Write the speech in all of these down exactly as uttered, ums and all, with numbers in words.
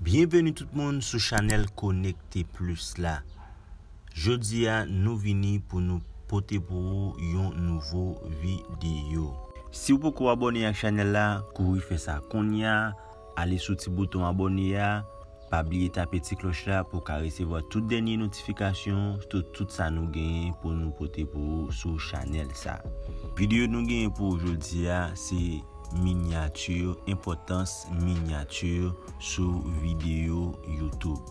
Byenveni tout moun sou chanèl Konekte Plis la. Jodi a, nou vini pou nou pote pou ou yon nouvo videyo. Si w poko abòne ak chanèl la, kouri fè sa kounye a. Ale sou ti bouton abòne a. Pa bliye tape ti klòch la pou w ka resevwa tout dènye notifikasyon, tout, tout sa nou genyen pou nou pote pou ou sou chanèl sa. Videyo nou genyen pou ou jodi a, se minyati, enpòtans minyati sou videyo YouTube.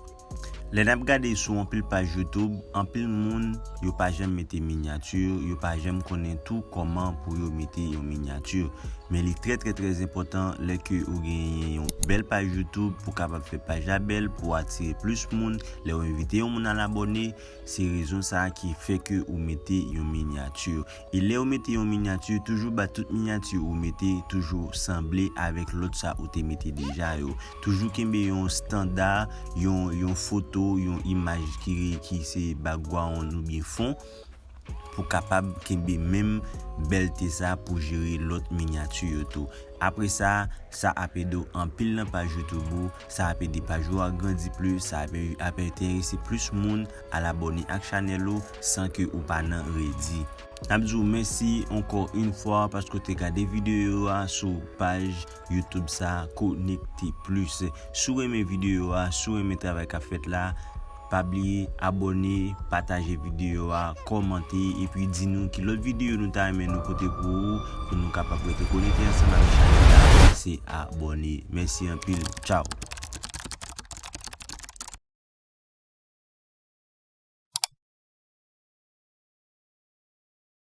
Lè n ap gade sou anpil paj YouTube, anpil moun yo pa janm mete minyati, yo pa janm konnen tou kòman pou yo mete yon minyati. Men li trè, trè, trè enpòtan lè ke ou genyen yon bèl paj YouTube pou kapab fè paj la bèl, pou atire plis moun. Lè ou envite yon moun al abòne, se rezon sa a ki fè ke ou mete yon minyati. E lè ou mete yon minyati, toujou ba tout minyati ou mete toujou sanble avèk lòt sa ou te mete deja yo. Toujou kenbe yon estanda, yon, yon foto, yon imaj ki, ki se background oubyen fon, pou kapab kenbe menm bèlte sa pou jere lòt minyati yo tou. Apre sa, sa ap ede w anpil nan paj YouTube ou, sa ap ede paj ou a grandi plis, sa ap, ap enterese plis moun al abòne ak chanèl ou san ke ou pa nan redi. N ap di w mèsi ankò yon fwa paske w te gade videyo a sou paj YouTube sa, Konekte Plis. Si w renmen videyo a, si w renmen travay k ap fèt la, pa bliye abòne, pataje videyo a, kòmante, epi di nou ki lòt videyo nou ta renmen nou pote pou ou, pou nou kapab rete konekte ansanm avèk chanèl la. Se abòne. Mèsi anpil. Tchaw.